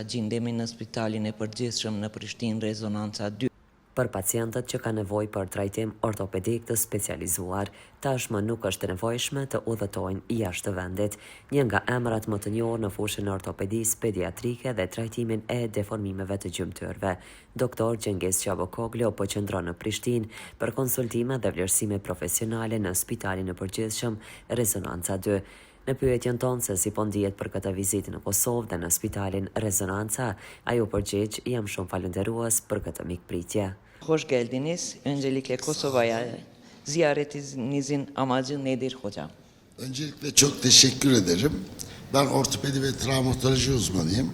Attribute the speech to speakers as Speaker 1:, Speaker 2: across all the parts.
Speaker 1: Gjindemi në Spitalin e Përgjithshëm në Prishtinë Rezonanca 2.
Speaker 2: Për pacientët që kanë nevojë për trajtim ortopedik të specializuar, tashmë nuk është e nevojshme të udhëtojnë jashtë vendit. Një nga emrat më të njohur në fushën e ortopedisë pediatrike dhe trajtimin e deformimeve të gjymtyrëve, Doktor Cengiz Çavukoglu po qëndron në Prishtinë për konsultime dhe vlerësime profesionale në Spitalin e Përgjithshëm Rezonanca 2. Në pyetjen tonë se si po ndihet për këtë vizitë në Kosovë dhe në spitalin Rezonanca, ai u përgjigj, Jam shumë falënderues për këtë mikpritje.
Speaker 1: Hoş geldiniz. Öncelikle Kosova'ya ziyaretinizin amacı nedir hocam?
Speaker 3: Öncelikle çok teşekkür ederim. Ben ortopedi ve travmatoloji uzmanıyım.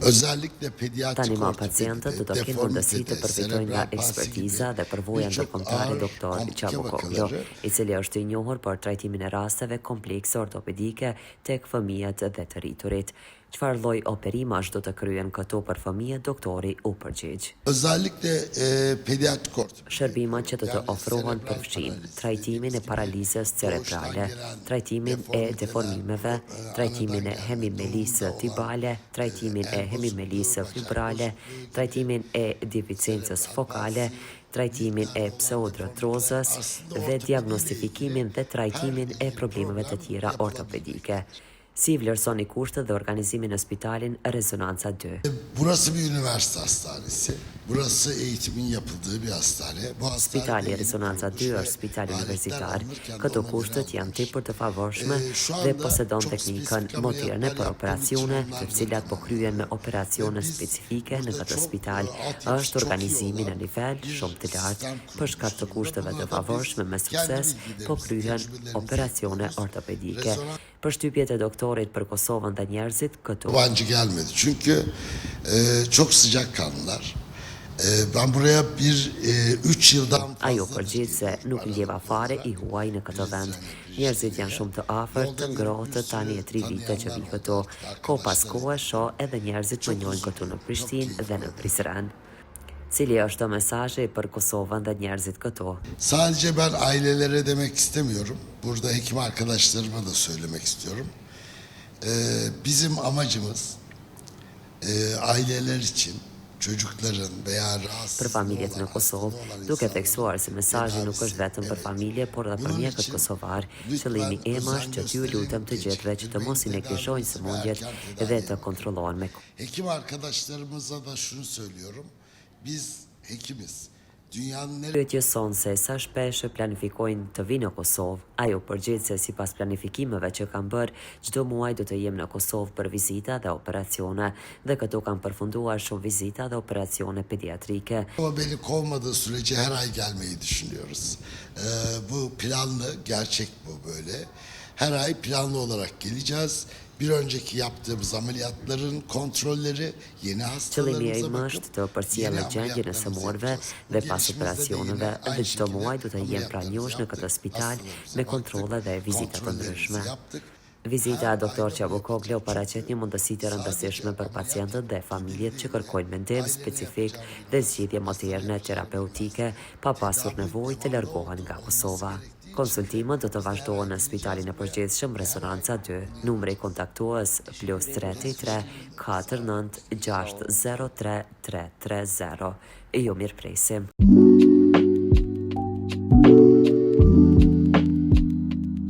Speaker 3: Özellikle pediatrik
Speaker 2: Tani më pacientët do të kenë mundësi të
Speaker 3: ortopedide,
Speaker 2: përfitojnë nga
Speaker 3: serebral palsi gibi
Speaker 2: ekspertiza dhe përvoja
Speaker 3: birçok
Speaker 2: ndërkombëtare
Speaker 3: ağır
Speaker 2: Doktor
Speaker 3: komplike
Speaker 2: Çavukoglu,
Speaker 3: vakaları
Speaker 2: i cili është i njohur për trajtimin e rasteve komplekse ortopedike tek fëmijët dhe të rriturit. Çfarë lloj operimash do të kryhen këtu për fëmijët, doktori u përgjigj.
Speaker 3: Özellikle e, pediatrik ortopedi
Speaker 2: Shërbimet që do të
Speaker 3: yani
Speaker 2: ofrohen
Speaker 3: serebral
Speaker 2: përfshijnë
Speaker 3: paraliz
Speaker 2: trajtimin e
Speaker 3: dediğimiz gibi
Speaker 2: paralizës
Speaker 3: doğuştan
Speaker 2: cerebrale,
Speaker 3: gelen
Speaker 2: trajtimin e
Speaker 3: deformiteler,
Speaker 2: deformimeve,
Speaker 3: e,
Speaker 2: trajtimin
Speaker 3: anadan
Speaker 2: e
Speaker 3: gelme,
Speaker 2: hemimelisë
Speaker 3: doğumda olan
Speaker 2: tibale,
Speaker 3: e,
Speaker 2: trajtimin e
Speaker 3: el bozukluğu,
Speaker 2: hemimelisë
Speaker 3: bacak
Speaker 2: fibrale,
Speaker 3: bozukluğu gibi
Speaker 2: trajtimin e deficiencës
Speaker 3: serebral
Speaker 2: fokale,
Speaker 3: palsi,
Speaker 2: trajtimin
Speaker 3: lifler
Speaker 2: e
Speaker 3: olan deformiteler
Speaker 2: pseudoartrozës
Speaker 3: aslında
Speaker 2: dhe
Speaker 3: ortopediyle ilgili
Speaker 2: diagnostifikimin dhe
Speaker 3: her
Speaker 2: trajtimin e
Speaker 3: e,
Speaker 2: problemeve të
Speaker 3: problem
Speaker 2: tjera ortopedike.
Speaker 3: yapılabilmektedir.
Speaker 2: Si i vlerësoni kushtet dhe organizimin në spitalin Rezonanca 2?
Speaker 3: Burası bir üniversite hastanesi. Burası eğitimin yapıldığı bir hastane. Bu hastanede
Speaker 2: Spitali
Speaker 3: yeni
Speaker 2: Rezonanca
Speaker 3: kurulmuş
Speaker 2: 2
Speaker 3: ve
Speaker 2: është spital
Speaker 3: aletler
Speaker 2: universitar.
Speaker 3: alınırken de
Speaker 2: Këto
Speaker 3: ona göre
Speaker 2: kushtet janë
Speaker 3: alınmış.
Speaker 2: tepër të favorshme
Speaker 3: E, şu
Speaker 2: dhe
Speaker 3: anda
Speaker 2: posedon
Speaker 3: çok
Speaker 2: teknikën
Speaker 3: spesifik
Speaker 2: moderne
Speaker 3: ameliyatlar
Speaker 2: për
Speaker 3: yaptığım için
Speaker 2: operacione,
Speaker 3: onlar
Speaker 2: të
Speaker 3: da
Speaker 2: cilat po kryhen me
Speaker 3: tamamlanıyor. Ve
Speaker 2: operacione
Speaker 3: biz
Speaker 2: specifike në
Speaker 3: burada
Speaker 2: këtë
Speaker 3: çok
Speaker 2: spital.
Speaker 3: e, altyapısı
Speaker 2: Është
Speaker 3: çok iyi
Speaker 2: organizimi në
Speaker 3: olan
Speaker 2: nivel
Speaker 3: bir
Speaker 2: shumë të lartë.
Speaker 3: sistem
Speaker 2: Për shkak
Speaker 3: kurulmuş
Speaker 2: të
Speaker 3: durumda.
Speaker 2: kushteve të
Speaker 3: Buna da biz
Speaker 2: favorshme me
Speaker 3: kendi
Speaker 2: sukses po
Speaker 3: bilgilerimizi,
Speaker 2: kryhen
Speaker 3: tecrübelerimizi
Speaker 2: operacione
Speaker 3: ekliyoruz.
Speaker 2: ortopedike.
Speaker 3: Rezonans
Speaker 2: Përshtypjet e doktorit për Kosovën dhe njerëzit këtu.
Speaker 3: yabancı gelmedi. Çünkü e, çok sıcakkanlılar. E, ben buraya bir e, üç yıldan
Speaker 2: Ai u
Speaker 3: fazladır
Speaker 2: përgjigj se
Speaker 3: geliyorum
Speaker 2: nuk ndjeva
Speaker 3: aralıklı
Speaker 2: fare i
Speaker 3: olarak.
Speaker 2: huaj në këtë vend.
Speaker 3: Prizren'e,
Speaker 2: Njerëzit janë
Speaker 3: Prishtine'ye.
Speaker 2: shumë të afërt,
Speaker 3: Yolda
Speaker 2: të
Speaker 3: görüp bir
Speaker 2: ngrohtë, tani e
Speaker 3: sürü
Speaker 2: tri vite që
Speaker 3: tanıyanlar
Speaker 2: vi
Speaker 3: oldu
Speaker 2: këtu.
Speaker 3: artık
Speaker 2: Kohë pas
Speaker 3: arkadaşlar
Speaker 2: kohe
Speaker 3: edindim.
Speaker 2: shoh edhe njerëzit më
Speaker 3: Çok
Speaker 2: njohin këtu në
Speaker 3: huzurlu, çok
Speaker 2: Prishtinë dhe
Speaker 3: keyifli
Speaker 2: në
Speaker 3: oluyor.
Speaker 2: Prizren. Cili është mesazhi për Kosovën dhe njerëzit këtu?
Speaker 3: Sadece ben ailelere demek istemiyorum. Burada hekim arkadaşlarıma da söylemek istiyorum. Ee, bizim amacımız e, aileler için çocukların veya
Speaker 2: Për
Speaker 3: rahatsızlığı
Speaker 2: familjet
Speaker 3: olan,
Speaker 2: në Kosovë,
Speaker 3: hastalığı olan
Speaker 2: duke
Speaker 3: insanların
Speaker 2: theksuar se mesazhi nuk është
Speaker 3: tedavisi.
Speaker 2: vetëm për
Speaker 3: Evet.
Speaker 2: familje, por edhe për
Speaker 3: Bunun
Speaker 2: mjekët
Speaker 3: için
Speaker 2: kosovar.
Speaker 3: lütfen
Speaker 2: Qëllimi im
Speaker 3: özen
Speaker 2: është që t'ju
Speaker 3: gösterin,
Speaker 2: lutem të gjithëve që të mos i
Speaker 3: geciktirmeyin
Speaker 2: neglizhojnë
Speaker 3: tedavinizi ve
Speaker 2: sëmundjet
Speaker 3: erken
Speaker 2: dhe
Speaker 3: tedaviye
Speaker 2: të
Speaker 3: bakın.
Speaker 2: kontrollohen me
Speaker 3: Hekim arkadaşlarımıza da şunu söylüyorum. Biz hekimiz. Dünyanın
Speaker 2: Pyetjes sonë se sa shpesh planifikojnë të vinë në Kosovë, ai u përgjigj se sipas planifikimeve që kanë bërë, çdo muaj do të jem në Kosovë për vizita dhe operacione, dhe këtu kanë përfunduar shumë vizita dhe operacione pediatrike.
Speaker 3: Ama beni kovmadığı sürece her ay gelmeyi düşünüyoruz. Ee, bu planlı, gerçek bu böyle. Her ay planlı olarak geleceğiz. Bir önceki yaptığımız ameliyatların kontrolleri, yeni
Speaker 2: Qëllimi
Speaker 3: hastalarımıza
Speaker 2: im
Speaker 3: bakıp
Speaker 2: është të
Speaker 3: yeni
Speaker 2: përcjellë gjendjen e
Speaker 3: ameliyatlarımızı
Speaker 2: sëmurëve
Speaker 3: yapacağız. Bu
Speaker 2: dhe pas
Speaker 3: gelişimizde de
Speaker 2: operacioneve
Speaker 3: yine
Speaker 2: dhe
Speaker 3: aynı
Speaker 2: çdo
Speaker 3: şekilde
Speaker 2: muaj do të jem pranë
Speaker 3: ameliyatlarımızı
Speaker 2: jush në këtë
Speaker 3: yaptık,
Speaker 2: spital
Speaker 3: hastalarımıza
Speaker 2: me
Speaker 3: baktık,
Speaker 2: kontrolle dhe vizita të
Speaker 3: kontrollerimizi
Speaker 2: ndryshme.
Speaker 3: yaptık.
Speaker 2: Vizita
Speaker 3: Her
Speaker 2: e doktor
Speaker 3: ayda bu
Speaker 2: Çavukoglu
Speaker 3: yapılacak.
Speaker 2: paraqet
Speaker 3: Çünkü
Speaker 2: një mundësi të
Speaker 3: sadece
Speaker 2: rëndësishme për
Speaker 3: ameliyat
Speaker 2: pacientët dhe familjet që
Speaker 3: gidildiğinde
Speaker 2: kërkojnë mendim
Speaker 3: ailene
Speaker 2: specifik
Speaker 3: yapacağını
Speaker 2: dhe
Speaker 3: bilmez,
Speaker 2: zgjidhje
Speaker 3: hastana
Speaker 2: moderne
Speaker 3: yapacağını bilmez.
Speaker 2: terapeutike pa pasur
Speaker 3: Tedavi
Speaker 2: nevojë të
Speaker 3: devamlı
Speaker 2: largohen
Speaker 3: oldu,
Speaker 2: nga
Speaker 3: olması
Speaker 2: Kosova.
Speaker 3: gerektiği için
Speaker 2: Konsultimet do të
Speaker 3: biz her ay
Speaker 2: vazhdohen në
Speaker 3: geleceğiz
Speaker 2: spitalin e
Speaker 3: buraya
Speaker 2: përgjithshëm
Speaker 3: ve her ay
Speaker 2: Rezonanca 2.
Speaker 3: bunu
Speaker 2: Numri
Speaker 3: yapacağız.
Speaker 2: kontaktues plus
Speaker 1: Teşekkür ederiz.
Speaker 2: 333 49 603 330. Ju mirëpresim.